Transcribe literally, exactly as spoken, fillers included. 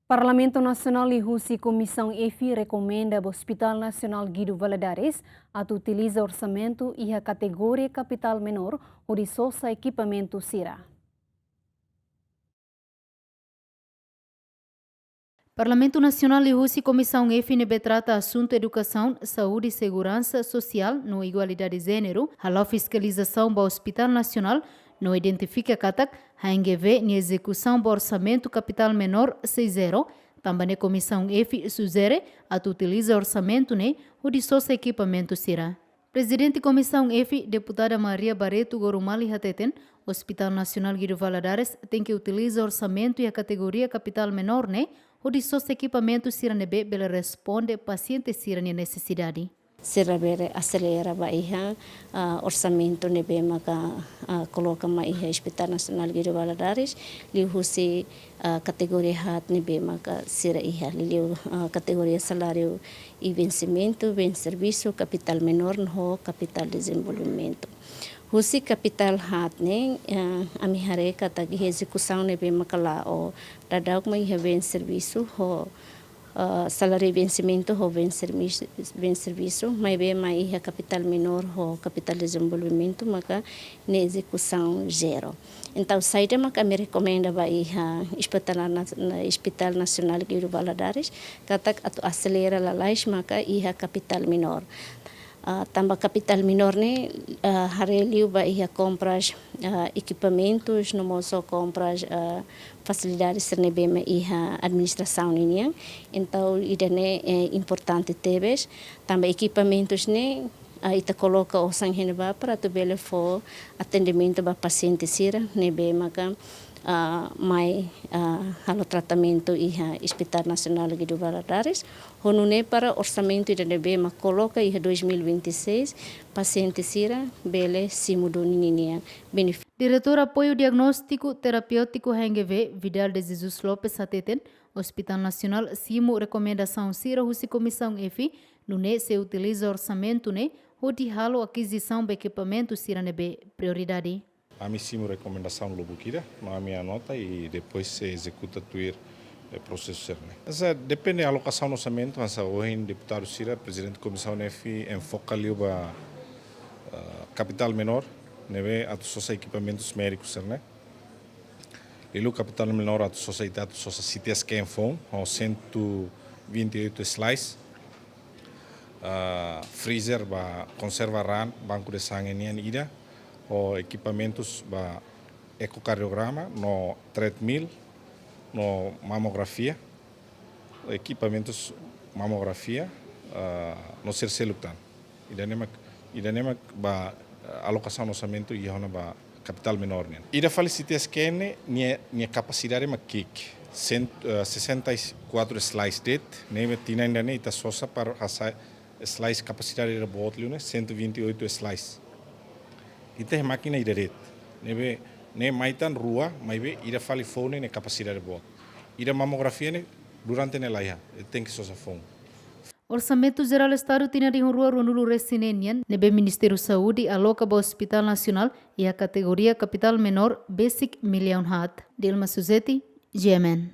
Parlamentu Nasionál liuhusi Komisaun F rekomenda ba Hospital Nasionál Guido Valadares atu utiliza orsamentu iha kategoria kapitál menór hodi sosa ekipamentu sira. Parlamentu Nasionál liuhusi Komisaun F ne'ebé trata asuntu edukasaun, saúde, seguransa sosiál no igualdade jéneru hala'o fiskalizasaun ba Hospital Nasionál no identifika katak H N G V nia ezekusaun ba orsamentu kapitál menór sei zero, tanba ne'e Komisaun F sujere atu utiliza orsamentu ne'e hodi sosa ekipamentu sira. Prezidente Komisaun F, Deputada Maria Barreto Gorumali hateten, Hospital Nasionál Guido Valadares tenke utiliza orsamentu iha kategoria kapitál menór ne'e hodi sosa ekipamentu sira ne'ebé bele responde pasiente sira-nia nesesidade. Sira bele aselera ba iha, ah, orsamentu ne'ebé maka, ah, koloka mai iha Hospital Nasionál Guido Valadares, liuhusi, ah, kategoria haat ne'ebé maka sira iha, liuliu, ah, kategoria saláriu i vensimentu, bens servisu, kapitál menór no kapitál dezenvolvimentu. Husi kapitál haat ne'e, eh, ami haree katak iha ezekusaun ne'ebé maka la'o daudauk mak iha bens servisu ho, eh, saláriu vensimentu ho bens servis-, bens servisu, maibé mak iha kapitál menór ho kapitál dezenvolvimentu maka nia ezekusaun zero. Entaun, saida maka ami rekomenda ba iha Hospital Nas-, na-, Hospital Nasionál Guido Valadares, katak atu aselera lalais maka iha kapitál menór. Ah, tanba kapitál menór ne'e, ah, haree liu ba iha kompras, ah, ekipamentus, no mós kompras, ah, fasilidades sira ne'ebé mak iha administrasaun ninian. Entaun, ida-ne'e, eh, importante tebes. Tanba ekipamentus ne'e, ah, ita koloka osan iha ne'ebá para atu bele fó atendimentu ba pasiente sira ne'ebé maka, ah, mai, ah, halo tratamentu iha Hospital Nasionál Guido Valadares. Ho nune'e para orsamentu ida ne'ebé mak koloka iha dois mil e vinte e seis, pasiente sira bele simu duni ninia benefísiu. Diretór Apoiu Diagnóstiku Terapéutiku H N G V, Vidal de Jesus Lopes hateten, Hospital Nasionál simu rekomendasaun sira husi Komisaun F, nune'e sei utiliza orsamentu ne'e hodi halo akizisaun ba ekipamentu sira ne'ebé prioridade. Ami simu rekomendasaun lubuk ida, no ami anota i depois sei ezekuta tuir, eh, prosesu sira-ne'e. Hanesan depende alokasaun orsamentu, hanesan ohin deputadu sira, prezidente Komisaun F enfoka liu ba, eh, kapitál menór, ne'ebé atu sosa ekipamentus médikus sira-ne'e. Liuliu kapitál menór atu sosa, ita atu sosa C T scan foun, ho cento e vinte e oito slice, ah, freezer ba konserva raan, banku de sangre nian ida, ho ekipamentus ba ekokardiograma, no treadmill, no mamografia, ekipamentus mamografia, ah, no sira seluk tan. Ida-ne'e mak, ida-ne'e mak ba, ah, alokasaun orsamentu iha ona ba kapitál menór nian. Ida fali C T scan ne'e, nia, nia kapasidade mak ki'ik. Cent-, eh, sessenta e quatro slice de'it, ne'ebé tinan ida-ne'e ita sosa para hasa'e slice kapasidade ida boot liu ne'e, cento e vinte e oito slice. Ita iha mákina ida de'it. Ne'ebé, ne'e mai tan rua, maibé ida fali foun ne'e nia kapasidade boot. Ida mamografia ne'e, durante ne'e laiha, tenke sosa foun. Orsamentu Jerál Estadu tinan rihun rua ruanulu-resin-neen nian, ne'ebé Ministériu Saúde aloka ba Hospital Nasionál iha kategoria kapitál menór besik millaun haat. Dilma Suzeti, G M N.